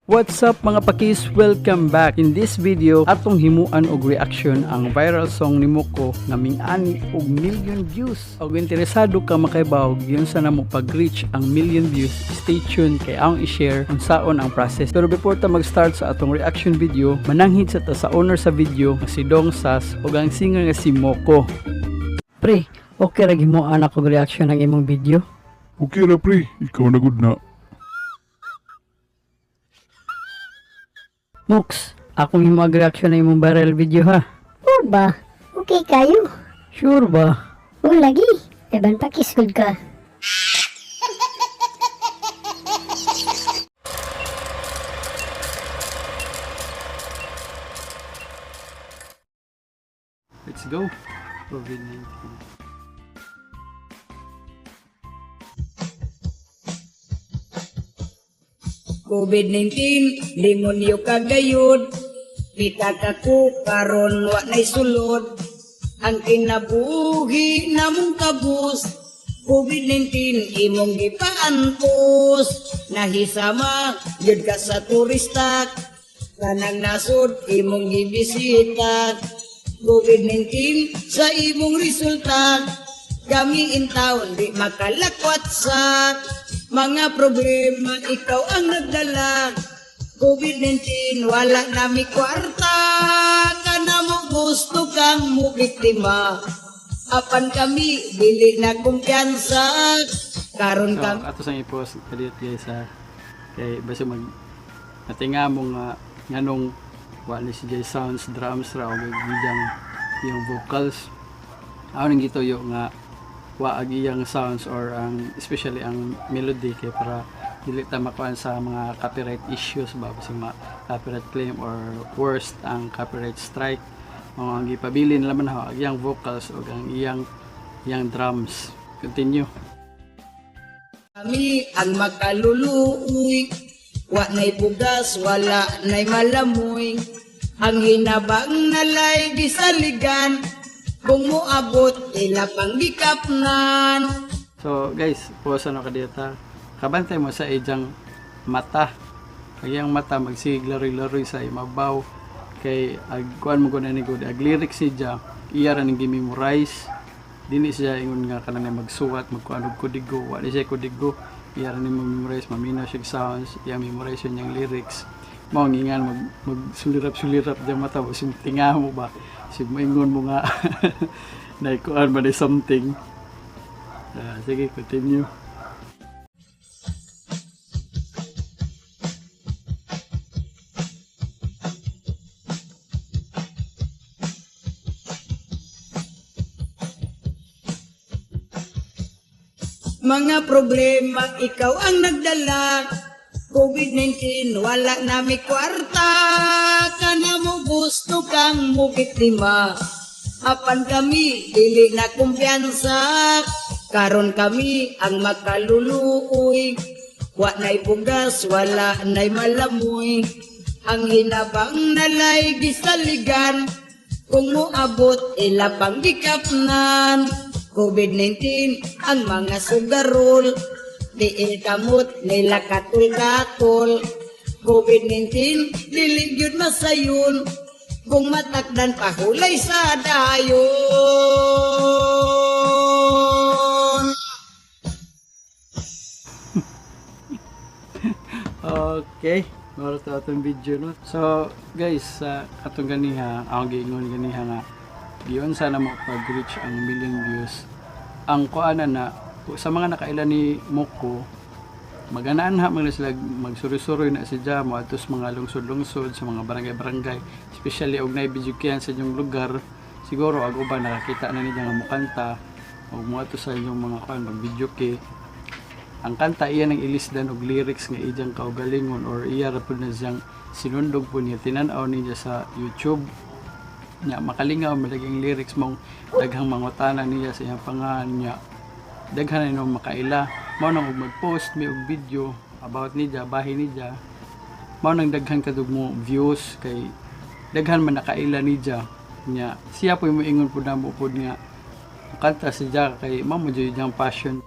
What's up, mga pakis? Welcome back. In this video, atong himuan og reaction ang viral song ni Moko nga ming-ani og million views. Og interesado ka makaibaw giunsa namo pag-reach ang million views, stay tuned kay akong i-share unsaon ang process. Pero before ta mag-start sa atong reaction video, mananghid sa ta sa owner sa video nga si Dong Sas ug ang singer nga si Moko. Pre, okay ra himuan ako og reaction ang imong video? Okay ra, pre, ikaw na gud na. Mox, akong himuag reaction ang imong viral video ha. Oo ba? Okay kayo. Sure ba? Oo lagi. Eban pa kisgod ka. Let's go. COVID-19. COVID-19, demonyo kagayod. Pita ka ko karon wa nay sulod. Ang kinabuhi namong kabus. COVID-19 imong gipaantos. Nahisama gyud ka sa turista. Kanang nasod imong gibisita. COVID-19 sa imong resulta. Kami in town di makalakwat sa mga problema, ikaw ang nagdala. COVID-19, wala nami kwarta, kana mo gusto kang mo biktima. Apan kami dili na kumpiyansa karon So, kami ato sang i-post kadiyot, guys, ha. Kay basta mag natinga mo nga nganong wa ni si Jay sounds, drums ra og gijang yung vocals. Ako nang gituyo nga wa ag iyang sounds or ang especially ang melody kay para dili ta makuan sa mga copyright issues ba, kasi ma copyright claim or worst ang copyright strike. Mga ang gipabilin laman ha ang iyang vocals ug ang iyang iyang drums. Continue. Kami ang makaluluoy. Wa na'y bugas, wala na'y malamoy. Ang hinabang nalay gisaligan. Kung moabot, ila pang gikapnan. So guys, pause ano ka dito. Kabantay mo sa ijang mata. Ang iyang mata magsigig laroy-laroy sa imabaw kay ag kuan mo gud ni gud ag lyrics siya iya ra ning gi-memorize. Dili siya ingon nga kanang magsuwat magkuan og kodigo, wa ni siya kodigo, iya ra ning memorize, mamina siya og sounds, iya memorize yun niyang lyrics. Mao ang ingan mag magsulirap-sulirap diyang mata mo tinga mo ba sig moingon mo nga naikuan ba ni something. Ah, sige, continue. Mga problema, ikaw ang nagdala. COVID-19, wala nami kwarta. Kana mo gusto kang mubiktima. Apan kami, dili na kumpiyansa. Karon kami ang makaluluoy. Wa na'y bugas, wala na'y malamoy. Ang hinabang nalay gisaligan. Kung moabot, ila pang gikapnan. COVID-19, ang mga sugarol. Diin kamot nila katul-katul. COVID-19, dili gyud masayon. Kung matakdan pahulay sa dayon. Okay. Maro to atong video, no. So, guys, sa atong ganiha, ang giingon ganiha nga giyon sana mo pag-reach ang million views. Ang kuana na sa mga nakaila ni Moko, maganaan ha man sila magsuri-suroy na si Jamo atos mga lungsod-lungsod sa mga barangay-barangay, especially og naay video kiyan sa inyong lugar. Siguro ag uban nakakita na niya nga mukanta og moadto sa inyong mga kuan mag video kay ang kanta iya nang ilisdan og lyrics nga iyang kaugalingon or iya ra pud na siyang sinundog po niya, tinan-aw niya sa YouTube nya, makalingaw malaging lyrics mong daghang mangutana niya sa iyang pangalan niya, daghan na nung makaila. Mao nang og mag-post mi og video about niya, bahin niya, mao nang daghan kadug mo views kay daghan man nakaila niya. Nya siya po moingon pud namo pud nga kanta si Jack kay mao mo jud iyang passion.